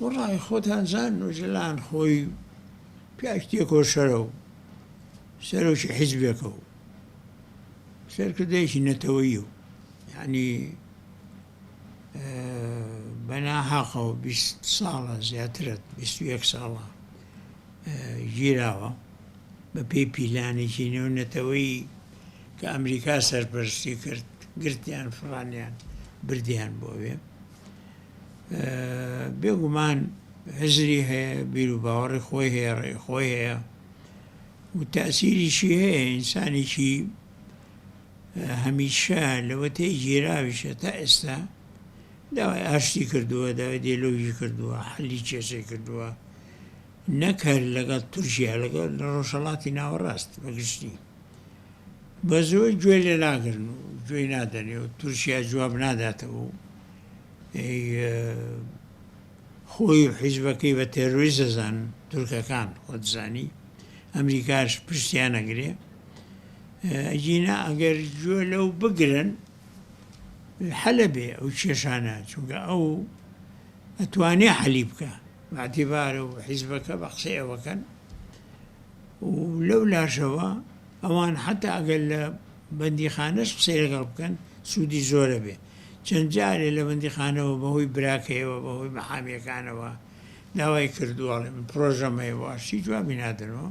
وەڵاهی خۆتان زانن ئۆجەلان خۆی پیاوێکی تێکۆشەرە و سەرۆکی حیزبێکە و سەرکردەیەکی نەتەوەیی و یعنی بە ناحەقەوە 20 ساڵە زیاترە 21 ساڵە گیراوە بە پێی پیلانێکی نێونەتەوەیی کە ئەمریکا سەرپەرشتی کرد گرتیان فڕانیان بردیان بۆ ئەوێ. بێگومان هزری هەیە، بیروباوەڕی خۆی هەیە، ڕێی خۆی هەیە و تەئسیریشی هەیە، ئینسانێکی هەمیشە لەوەتەی گیراویشە تا ئێستا داوای ئاشتی کردووە، داوای دیالۆگی کردووە، حەلی کێشەی کردووە، نەک هەر لەگەڵ تورکیا، لەگەڵ لە ڕۆژهەڵاتی ناوەڕاست بەگشتی. بە زۆر گوێ لێ ناگرن و گوێی نادەنێ و تورکیا جواب ناداتەوە و خۆی و حیزبەکەی بە تێرۆریست دەزانن تورکەکان خۆت زانی ئەمریکاش پشتیان ئەگرێ ئەگینا ئەگەر گوێ لەو بگرن حەلە بێ ئەو کێشانە چونکە ئەو ئەتوانێ حەلی بکە باعتیبارە و حیزبەکە بە قسەی ئەوەکەن و لەو لاشەوە ئەوان حەتا ئەگەر لە بەندیخانەش قسەی لەگەڵ بکەن سوودی زۆرە بێ. چەند جارێ لە بەندیخانەوە بە هۆی براکەیەوە بە هۆی مەحامیەکانەوە داوای کردووە ئەڵێ من پرۆژەم هەیە بۆ ئاشتی جوابی نادەنەوە.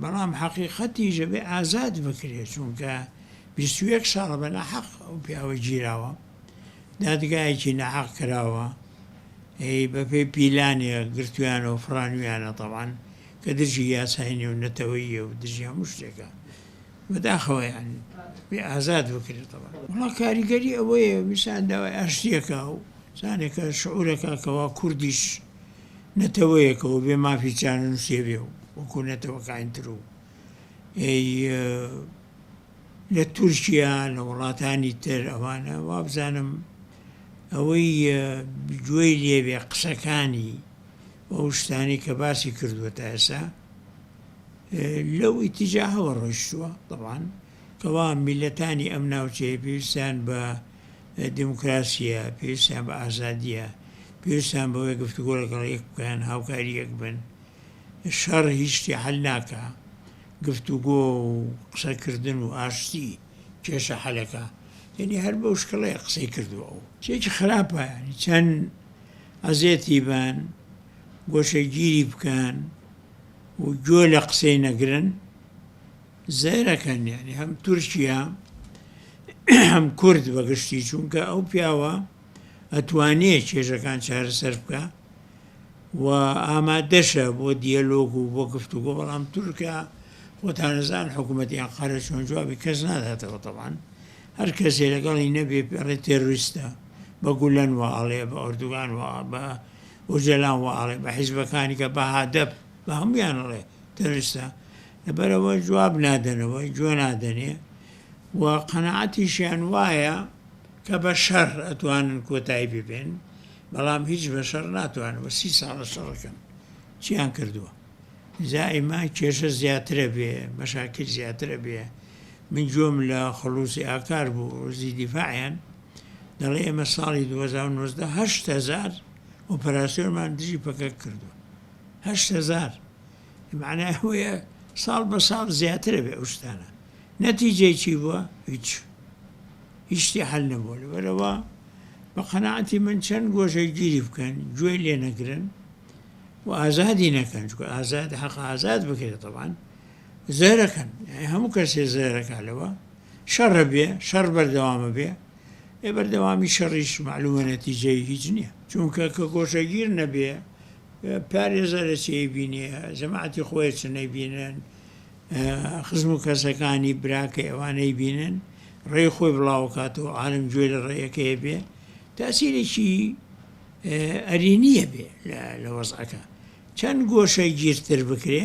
بەڵام حەقیقەتیش ئەبێ ئازاد بکرێ چونکە 21 ساڵە بە ناحەق ئەو پیاوە گیراوە. دادگایەکی ناحەق کراوە. ئەی بەپێی پیلانێک گرتویانە و فڕانویانە تەبعەن کە دژی یاسای نێو نەتەوەییە و دژی هەموو شتێکە بەداخەوە یان بێ ئازاد بکرێت تەبعەن. وەڵا کاریگەری ئەوەیە میسان داوای ئاشتیەکە و زانێکە شعورەکە کەوا کوردیش نەتەوەیەکە و بێ مافی چارەنووسێ بێ و وەکو نەتەوەکانی تر و ئەی لە تورکیا لە وڵاتانی تر ئەوانە وابزانم ئەوەی گوێی لێبێ قسەکانی و ئەو شتانەی کە باسی کردووە تا ئێستا لەو ئیتیجاهەوە ڕۆیشتووە تەبعەن کەوا میلەتانی ئەم ناوچەیە پێویستیان بە دیموکراسیە پێویستیان بە ئازادیە پێویستیان بەوەیە گفتوگۆ لەگەڵ یەک بکەن هاوکاری یەک بن شەڕ هیچ شتێ حەل ناکا گفتوگۆ و قسەکردن و ئاشتی کێشە حەلەکا یەنی هەر بەو شکڵەیە قسەی کردوە ئەو. شتێکی خراپە یانی چەند ئەزێتی بەن گۆشەگیری بکەن و گوێ لە قسەی نەگرن زەرەکەن یانی هەم تورکیا هەم کورد بەگشتی چونکە ئەو پیاوە ئەتوانێ کێشەکان چارەسەر بکە و ئامادەشە بۆ دیەلۆگ و بۆ گفتوگۆ، بەڵام تورکیا خۆتان ئەزان حکومەتی ئەنقەرە چۆن جوابی کەس ناداتەوە تەبعەن هەر کەسێ لەگەڵی نەبێ پێ ئەڵێ تێرۆریستە بە گولەن وا ئەڵێ بە ئۆردوگان وا بە ئۆجەلان وا ئەڵێ بە حیزبەکانی کە بە هادەپ بە هەموویان ئەڵێ تێرۆریستە لەبەرئەوە جواب نادەنەوە گوێ نادەنێ و قەناعەتیشیان وایە کە بە شەڕ ئەتوانن کۆتایی پێ بێنن بەڵام هیچ بە شەڕ ناتوانن و سی ساڵە شەڕەکەن چیان کردووە زائیما کێشە زیاترە بێ مەشاکل زیاترە بێ من گوێم لە خلوسی ئاکار بوو وەزیری دیفاعیان دەڵێ ئێمە ساڵی 2019 هەشت هەزار ئۆپەراسیۆنمان دژی پەکەکە کردووە 8000 معنای ئەوەیە ساڵ بە ساڵ زیاترە بێ ئەو شتانە نەتیجەی چی بووە هیچ هیچ شتێ حەل نەبووە لەبەرئەوە بە قەناعەتی من چەند گۆشەی گیری بکەن گوێی لێ نەگرن و ئازادی نەکەن چونکە ئازاد حەق ئازاد بکرێت تەبان زەرەکەن هەموو کەسێ زەرەکە لەوە شەڕە بێ شەڕ بەردەوامە بێ ئێ بەردەوامی شەڕیش معلومە نەتیجەی هیچ نییە چونکە کە گۆشەگیر نەبێ پارێزەرە چی بینێ جەماعەتی خۆی چ نەیبینن خزم و کەسەکانی براکەی ئەوانەی بینن ڕێی خۆی بڵاوکاتەوە عالم گوێ لە ڕێیەکەی بێ تاسیرێکی ئەرینیە بێ لە وەزعەکە چەند گۆشە گیرتر بکرێ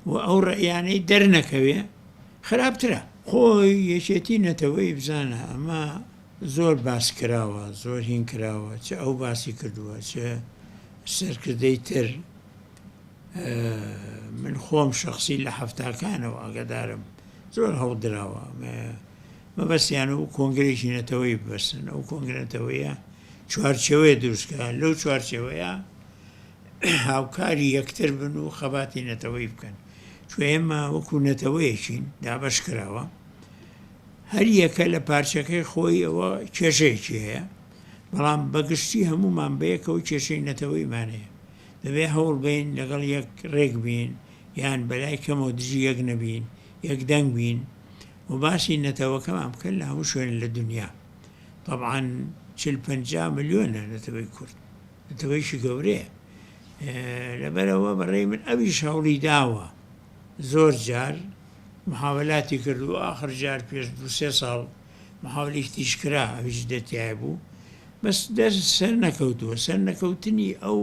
و ئەو ڕێیانەی دەرنەکەوێ خراپترە. خۆی یەکێتی نەتەوەی بزانە ئەمە زۆر باس کراوە زۆر هین کراوە چ ئەو باسی کردووە چ سەرکردەی تر من خۆم شەخسی لە حەفتاکانەوە ئاگادارم زۆر هەوڵدراوە مەبەستیان و کۆنگرێکی نەتەوەی ببەستن ئەو کۆنگرە نەتەوەیە. چوارچێوەیە دروست کە لەو چوارچێوەیە هاوکاری یەکتر بن و خەباتی نەتەوەیی بکەن. چونکە ئێمە وەکو نەتەوەیەکین دابەش کراوە، هەر یەکە لە پارچەکەی خۆی ئەوە کێشەیەکی هەیە، بەڵام بە گشتی هەموومان بەیەکەوە کێشەی نەتەوەیمان هەیە. دەبێ هەوڵ بەین لەگەڵ یەک ڕێک بین یان بەلای کەمەوە دژی یەک نەبین، یەک دەنگ بین و باسی نەتەوەکەمان بکەن لە هەموو شوێنێ لە دونیا. تەبعەن 40 50 ملیۆنە نەتەوەی کورد. نەتەوەیەکی گەورەیە لەبەرئەوە بەڕێی من ئەویش هەوڵی داوە زۆر جار محاولاتی کرد و ئاخر جار پێش دوو سێ ساڵ محاولێکی تیش کرا ئەویش دەتیای بوو بەس دەست سەر نەکەوتووە. سەر نەکەوتنی ئەو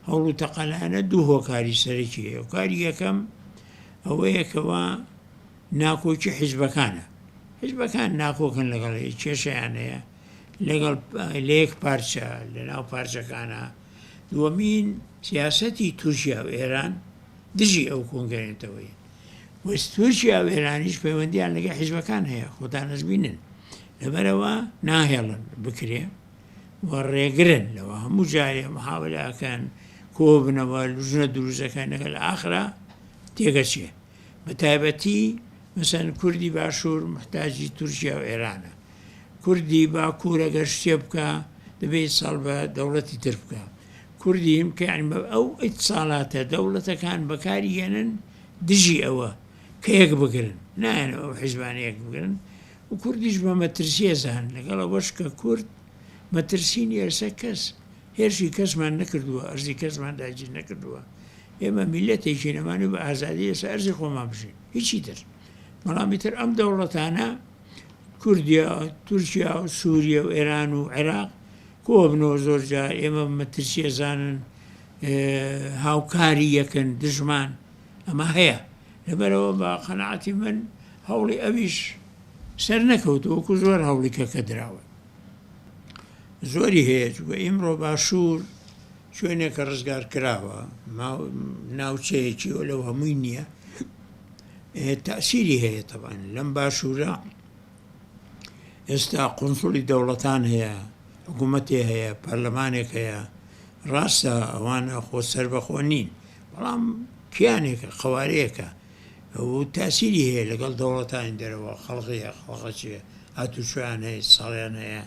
هەوڵ و تەقەلانە دوو هۆکاری سەرەکی هەیە. هۆکاری یەکەم ئەوەیە کەوا ناکۆکی حیزبەکانە، حیزبەکان ناکۆکن لەگەڵ یەک، کێشەیان هەیە لەگەڵ لە یەک پارچە لە ناو پارچەکانە. دووەمین سیاسەتی تورکیا و ئێران دژی ئەو کۆنگرەی نەتەوەیین و تورکیا و ئێرانیش پەیوەندیان لەگەڵ حیزبەکان هەیە، خۆتان ئەزبینن، لەبەرئەوە ناهێڵن بکرێ و ڕێگرن لەوە. هەموو جارێ محاولە ئەکەن کۆبنەوە، لوجنە دروست ئەکەن، لەگەل ئاخرا تێگەچێ. بە تایبەتی مەسەلەن کوردی باشوور موحتاجی تورکیا و ئێرانە. کوردی باکوور ئەگەر شتێ بکا دەبێ ئیتساڵ بە دەوڵەتی تر بکا. کوردی هیم کە یانی ئەو ئیتساڵاتە دەوڵەتەکان بەکاری یەنن دژی ئەوە کە یەک بگرن. نایەن ئەو حیزبانە یەک بگرن و کوردیش بە مەترسی ئەزانن. لەگەڵ ئەوەش کە کورد مەترسی نییە لەسەر کەس. هێرشی کەسمان نەکردووە، ئەرزی کەسمان داگیر نەکردووە. ئێمە میللەتێکین ئەمانەوێ بە ئازادی لەسەر ئەرزی خۆمان بژین، هیچی تر. بەڵام ئیتر ئەم دەوڵەتانە کوردیا، تورکیا و سوریە و ئێران و عێراق کۆبنەوە زۆر جار ئێمە بە مەترسی ئەزانن، هاوکاری یەکن دژمان، ئەمە هەیە. لەبەرئەوە بە قەناعەتی من هەوڵی ئەویش سەرنەکەوتووە وەکو زۆر هەوڵی کە کە دراون. زۆری هەیە چونکە ئیمڕۆ باشوور شوێنێکە ڕزگار کراوە ناوچەیەکی و لەو هەمووی نییە تەسیری هەیە تەبان لەم باشوورە ئێستا قونسڵی دەوڵەتان هەیە حکوومەتێ هەیە پەرلەمانێک هەیە ڕاستە ئەوانە خۆ سەربەخۆ نین بەڵام کیانێکە قوارەیەکە و تاسیری هەیە لەگەڵ دەوڵەتانی دەرەوە، خەڵقی هەیە، خەڵقەچێ، هاتوچۆیان هەیە، ساڵیان هەیە،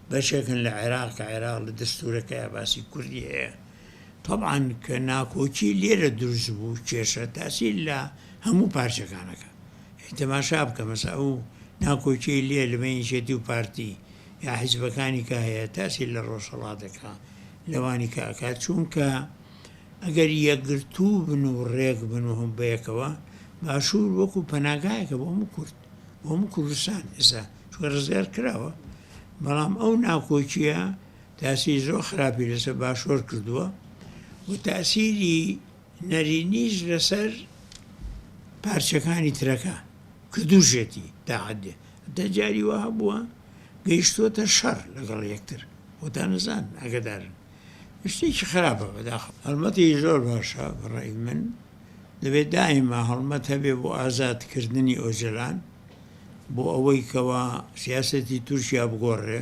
بەشێکن لە عێراق کە عێراق لە دەستوورەکەیا باسی کوردی هەیە. تەبعەن کە ناکۆکی لێرە دروست بوو کێشە تاسیر لە هەموو پارچەکان ئەکا. یانی تەماشا بکە مەسەلەن ئەو ناکۆکیەی لێ لە بەین یەکێتی و پارتی یا حیزبەکانی کە هەیە تاسیر لە ڕۆژهەڵات ئەکا، لەوانی کە ئەکا چوونکە ئەگەر یەکگرتوو بن و ڕێک بن و هەم بەیەکەوە، باشوور وەکوو پەناگایەکە بۆ هەموو کورد، بۆ هەموو کوردستان ئێستا چونکە ڕزگار کراوە، بەڵام ئەو ناکۆکییە تاسیری زۆر خراپی لەسەر باشوور کردووە و تاسیری نەرێنیش لەسەر پارچەکانی ترەکە کردووشێتی تا حەدێ. هەتا جاری وا هەبووە گەیشتووەتە شەڕ لەگەڵ یەکتر، خۆتان ئەزانن، ئاگادارن. شتێکی خراپە بەداخەوە. هەڵمەتی زۆر باشە بەڕای من دەبێت دائیما هەڵمەت هەبێ بۆ ئازاد کردنی ئۆجەلان بۆ ئەوەی کەوا سیاسەتی تورکیا بگۆڕێ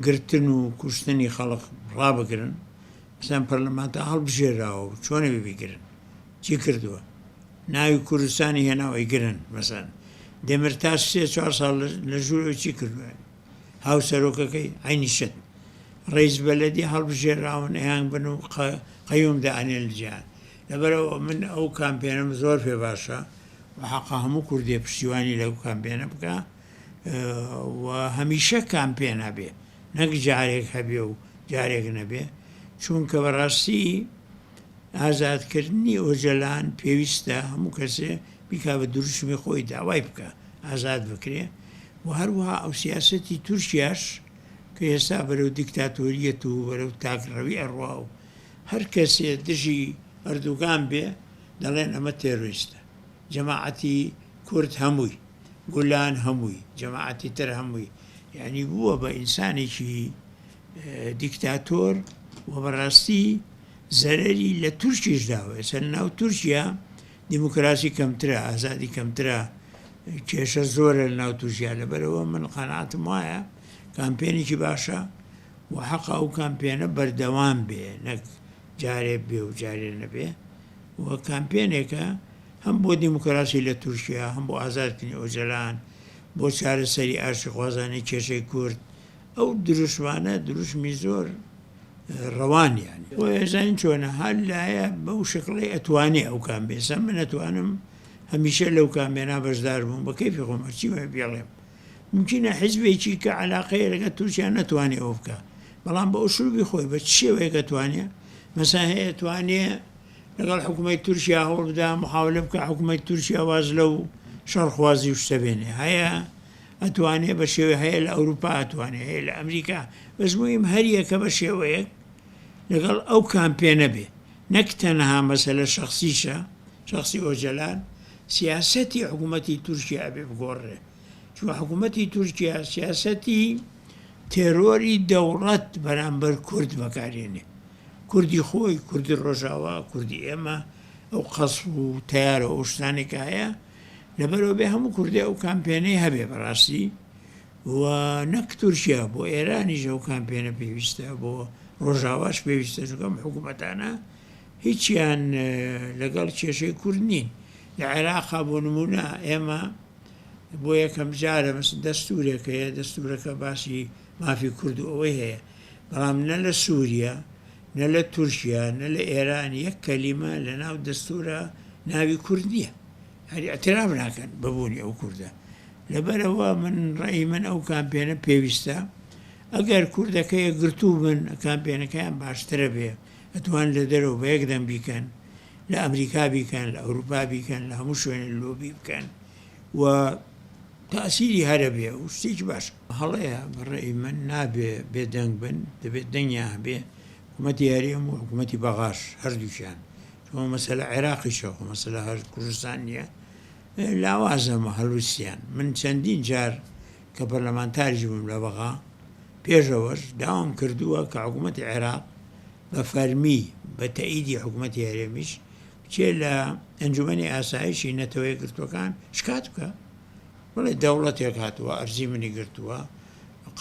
گرتن و کوشتنی خەڵق ڕابگرن مەسەلەن پەرلەمانتا هەڵبژێراوە و چۆنە بێ بیگرن چی کردووە ناوی کوردستانی هێناوە ئەیگرن مەسەلەن دێمرتاش سێ چوار ساڵ لە ژوورەوە چی کردووە هاوسەرۆکەکەی عەینی شت ڕەیس بەلەدی هەڵبژێراون ئەیان بن و قەیوم دائەنێن لە جێیان لەبەرئەوە من ئەو کامپێنەم زۆر پێ باشە و حەقە هەموو کوردێ پشتیوانی لەو کامپێنە بکا و هەمیشە کامپێن هەبێ نەک جارێک هەبێ و جارێک نەبێ چونکە بەڕاستی ئازادکردنی ئۆجەلان پێویستە هەموو کەسێ بیکا بە دروشمی خۆی داوای بکا ئازاد بکرێ و هەروەها ئەو سیاسەتی تورکیاش کە ئێستا بەرەو دیکتاتۆریەت و بەرەو تاکڕەوی ئەڕوا و هەر کەسێ دژی ئەردوگان بێ دەڵێن ئەمە تێرۆیستە جەماعەتی کورد هەمووی گولان هەمووی جەماعەتی تر هەمووی یانی بووە بە ئینسانێکی دیکتاتۆر و بەڕاستی زەرەری لە تورکیش داوە ئێستا لە ناو تورکیا دیموکراسی کەمترە ئازادی کەمترە کێشە زۆرە لە ناو تورکیا لەبەرەوە من قەناعەتم وایە کامپێنێکی باشە. و حەقە ئەو کامپێنە بەردەوام بێ نەک جارێ بێ و جارێ نەبێ و کامپێنێکە هەم بۆ دیموکراسی لە تورکیا، هەم بۆ ئازادکردنی ئۆجەلان، بۆ چارەسەری ئاشتیخوازانەی کێشەی کورد، ئەو دروشمانە دروشمی زۆر ڕەوان یانی. بۆیە زانین چۆنە هەر لایە بەو شکڵەی ئەتوانێ ئەو کامپێن، ئێستا من ئەتوانم هەمیشە لەو کامپێنا بەشدار بووم بە کەیفی خۆم هەرچی وەیە بێڵێم. مومکینە حیزبێکی کە عەلاقەی لەگەڵ تورکیا نەتوانێ ئەوە بکا، بەڵام بە ئوسلوبی خۆی بە چ شێوەیەک ئەتوانێ، مەسەلەن هەیە ئەتوانێ لەگەڵ حکوومەتی تورکیا هەوڵ بدا محاولە بکا حکوومەتی تورکیا واز لەو شەڕخوازی و شتە بێنێ، هەیە ئەتوانێ بە شێوەی هەیە لە ئەوروپا ئەتوانێ هەیە لە ئەمریکا، بەس موهیم هەر یەکە بە شێوەیەک لەگەڵ ئەو کامپێنە بێ، نەک تەنها مەسەلە شەخسیشە، شەخسی ئۆجەلان، سیاسەتی حکوومەتی تورکیا ئەبێ بگۆڕرێ، چونکە حکوومەتی تورکیا سیاسەتی تێرۆری دەوڵەت بەرامبەر کورد بەکارێنێ. کوردی خۆی، کوردی ڕۆژاوا، کوردی ئێمە، ئەو قەسف و تەیارە و ئەو شتانەی کە هەیە، لەبەرئەوە بێ هەموو کوردێ ئەو کامپێنەی هەبێ بەڕاستی و نەک تورکیا بۆ ئێرانیش ئەو کامپێنە پێویستە، بۆ ڕۆژاواش پێویستە، چونکە ئەم حکوومەتانە هیچیان لەگەڵ کێشەی کورد نین. لە عێراقا بۆ نموونە ئێمە بۆ یەکەم جارە مەسەلەن دەستوورێک هەیە، دەستوورەکە باسی مافی کورد و ئەوەی هەیە، بەڵام نە لە سوریە، نە لە تورکیا، نە لە ئێران یەک کەلیمە لە ناو دەستوورا ناوی کورد نییە. هەر ئیعتراف ناکەن بە بوونی ئەو کوردە. لەبەرئەوە من ڕەئی من ئەو کامپێنە پێویستە. ئەگەر کوردەکە یەکگرتوو بن کامپێنەکەیان باشترە بێ. ئەتوان لە دەرەوە بە یەک دەنگ بیکەن، لە ئەمریکا بیکەن، لە ئەوروپا بیکەن، لە هەموو شوێنێ لۆبی بکەن و تاسیری هەرە بێ و شتێکی باشە. هەڵەیە بە ڕەئی من نابێ بێ دەنگ بن دەبێت دەنگیان هەبێ حکومەتی هەرێم و حکومەتی بەغاش هەردووکیان چونکە مەسەلە عێراقیشە خۆ مەسەلە هەر کوردستان نییە لاوازە هەڵویستیان من چەندین جار کە پەرلەمانتاریش بووم لە بەغا پێش ئەوەش داوام کردووە کە حکومەتی عێراق بە فەرمی بە تەئیدی حکومەتی هەرێمیش بچێ لە ئەنجومەنی ئاسایشی نەتەوە یەکگرتووەکان شکات بکا بڵێ دەوڵەتێک هاتووە ئەرزی منی گرتووە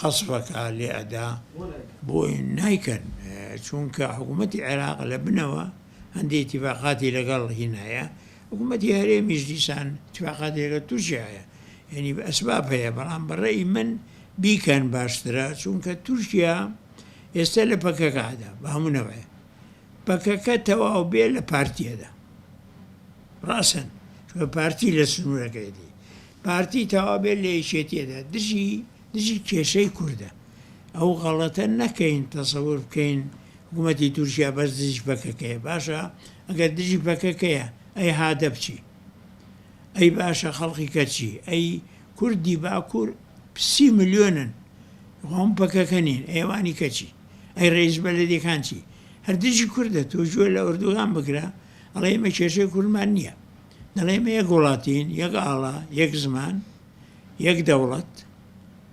قەسفەکە لێ ئەدا بۆی نایکەن چونکە حکوومەتی عێراق لە بنەوە هەندێک ئیتیفاقاتی لەگەڵ هینایە حکوومەتی هەرێمیش دیسان ئیتیفاقاتی لەگەڵ تورکیا هەیە یعنی ئەسباب هەیە بەڵام بە ڕەئی من بیکەن باشترە چونکە تورکیا ئێستا لە پەکەکەدا بە هەموو نەوعێ پەکەکە تەواو بێ لە پارتیەدا ڕاسن چونکە پارتی لە سنوورەکەیەتی پارتی تەواو بێ لە یەکێتیەدا دژی دژی کێشەی کوردە ئەو غەڵەتە نەکەین تەسەور بکەین حکوومەتی تورکیا بەس دژی پەکەکەیە باشە ئەگەر دژی پەکەکەیە ئەی هادەپ چی ئەی باشە خەڵقی کە چی ئەی کوردی باکوور سی ملیۆنن خۆ هەموو پەکەکە نین ئەی ئەوانی کە چی ئەی ڕئیس بەلەدیەکان چی؟ هەر دژی کوردە تۆ گوێ لە ئۆردوگان بگرە ئەڵێ ئێمە کێشەی کوردمان نییە دەڵێ ئێمە یەک وڵاتین یەک ئاڵا یەک زمان یەک دەوڵەت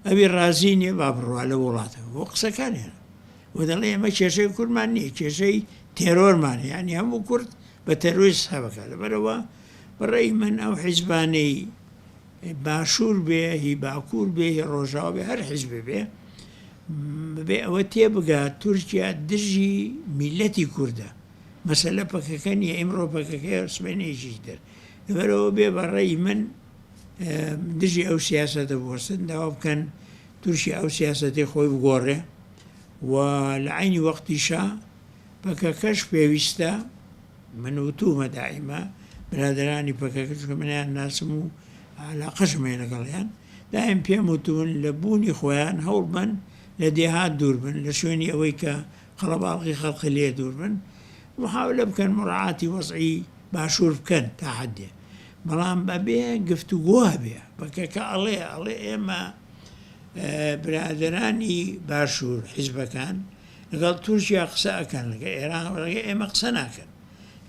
ئەوی ڕازی نییە با بڕوا لە وڵاتە بۆ قسەکانیان و دەڵێ ئێمە کێشەی کوردمان نییە کێشەی تێرۆرمان هەیە یانی هەموو کورد بە تەرۆریست حسابەکە لەبەرەوە بەڕێی من ئەو حیزبانەی باشوور بێ هی باکوور بێ هی ڕۆژاوا بێ هەر حیزبێ بێ ببێ ئەوە تێبگا تورکیا دژی میلەتی کوردە مەسەلە پەکەکە نییە ئیمڕۆ پەکەکەیە سبەینێ یەکێکی تر لەبەرئەوە بێ بە ڕێی من دژی ئەو سیاسەتە بوەستن داوا بکەن تورکیا ئەو سیاسەتی خۆی بگۆڕێ و لە عەینی وەختیشا پەکەکەش پێویستە من وتومە دائیمە برادەرانی پەکەکە چونکە من ئەیان ناسم و عەلاقەشم هەیە لەگەڵیان دایم پێم وتون لە بوونی خۆیان هەوڵ بەن لە دێهات دوور بن لە شوێنی ئەوەی کە قەڵەباڵغی خەڵقی لێ دوور بن محاولە بکەن مراعاتی وەزعی باشوور بکەن تا حەدێ بەڵام ئەبێ گفتوگۆ هەبێ پەکەکە ئەڵێ ئەڵێ ئێمە برادەرانی باشوور حیزبەکان لەگەڵ تورکیا قسە ئەکەن لەگەڵ ئێران لەگەڵ ئێمە قسە ناکەن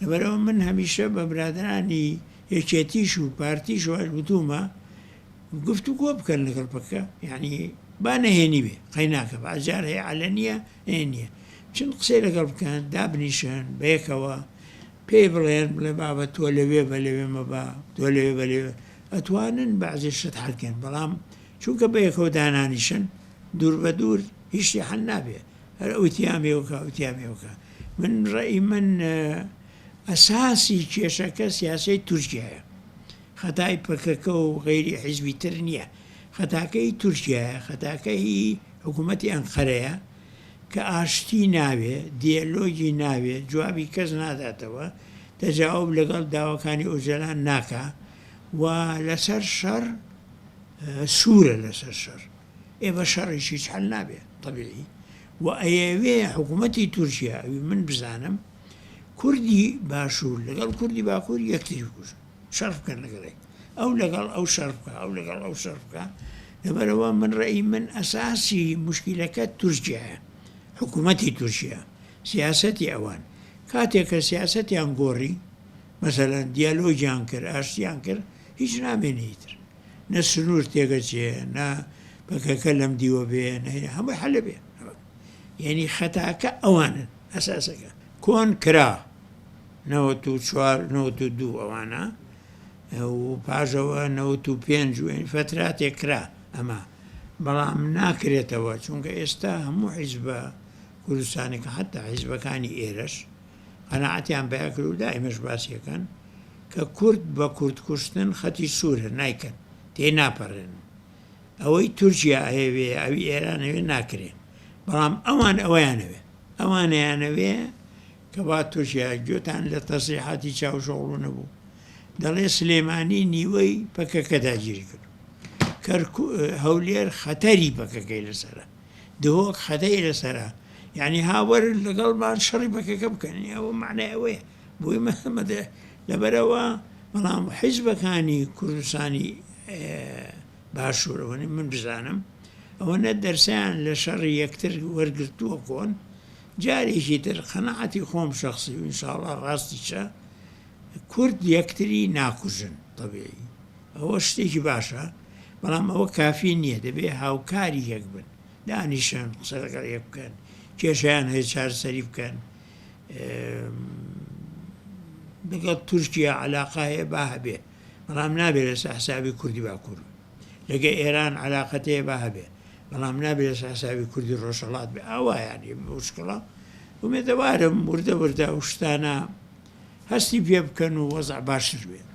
لەبەرئەوە من هەمیشە بە برادەرانی یەکێتیش و پارتیش وتومە گفتوگۆ بکەن لەگەڵ پەکەکە یعنی با نەهێنی بێ قەیناکە با جار هەیە عەلەنیە نهێنیە چن قسەی لەگەڵ بکەن دابنیشن بەیەکەوە پێی بڵێن بڵێ بابە تۆ لەوێ بە لەوێ مەبە تۆ لەوێ بە لەوێ ئەتوانن بەعزێ شت حەل کەن بەڵام چونکە بەیەکەوە دانانیشن دوور بە دوور هیچ شتێ حەل نابێ. هەر ئەوتیامێوکە ئەوتیامێوکە من ڕەئی من ئەساسی کێشەکە سیاسەی تورکیایە خەتای پەکەکە و غەیری حیزبی تر نییە خەتاکەی تورکیایە خەتاکە هی حکوومەتی ئەنقەرەیە کە ئاشتی ناوێ دیەلۆگی ناوێ جوابی کەس ناداتەوە تەجاوب لەگەڵ داواکانی ئۆجەلان ناکا و لەسەر شەڕ سوورە لەسەر شەڕ ئێ بە شەڕیش هیچ حەل نابێ تەبیعی و ئەیەوێ حکوومەتی تورکیا ئەوی من بزانم کوردی باشوور لەگەڵ کوردی باکوور یەکتری بکوژن شەڕ بکەن لەگەڵ یەک ئەو لەگەڵ ئەو شەڕ بکە ئەو لەگەڵ ئەو شەڕ بکە لەبەرەوە من ڕێی من ئەساسی مشکیلەکە تورکیایە حکوومەتی تورکیا سیاسەتی ئەوان کاتێک کە سیاسەتیان گۆڕی مەسەلەن دیالۆگیان کرد ئاشتیان کرد هیچ نامێنێ ئیتر نە سنوور تێگەچێ نە پەکەکە لەم دیوە بێ نە هەمووی حەلە بێ یعنی خەتاکە ئەوانن ئەساسەکە کۆن کرا 94 92 ئەوانە و پاژەوە 95 و فەتراتێک کرا ئەمە بەڵام ناکرێتەوە چونکە ئێستا هەموو حیزبە کوردستانەکە حتا حیزبەکانی ئێرەش قەناعەتیان پیا کرد و دائیمەش باسی ئەکەن کە کورد بە کورد کوشتن خەتی سوورە نایکەن تێی ناپەڕێنن ئەوەی تورکیا ئەیەوێ ئەوی ئێران ئەوێ ناکرێ بەڵام ئەوان ئەوەیانەوێ ئەوانەیانەوێ کە با تورکیا گوێتان لە تەسریحاتی چاوشۆغڵو نەبوو دەڵێ سلێمانی نیوەی پەکەکە داگیری کرد کەرکو هەولێر خەتەری پەکەکەی لەسەرە دهۆک خەتەی لەسەرە یعنی ها وەرن لەگەڵمان شەڕی پەکەکە بکەن ئەوە معنای ئەوەیە بۆی مەدە لەبەرەوە بەڵام حیزبەکانی کوردستانی باشوورەوە من بزانم ئەوە نە دەرسیان لە شەڕی یەکتر وەرگرتووە کۆن جارێکی تر قەناعەتی خۆم شخصی و ئینشاءڵڵا ڕاستیشە کورد یەکتری ناکوژن طبیعی ئەوە شتێکی باشە بەڵام ئەوە کافی نییە دەبێ هاوکاری یەک بن دانیشن قسە لەگەڵ یەک بکەن کێشیان هەیە چارەسەری بکەن لەگەڵ تورکیا علاقە هەیە با هەبێ بەڵام نابێت لەسەر حسابی کوردی باکوور لەگە ئێران علاقەت هەیە با هەبێ بەڵام نابێت لەسەر حسابی کوردی ڕۆژهەڵات بێ ئاوا یانی مشکڵە ئومێدەوارم وردە وردە ئەو شتانە هەستی پێ بکەن و وەزع باشتر بێت.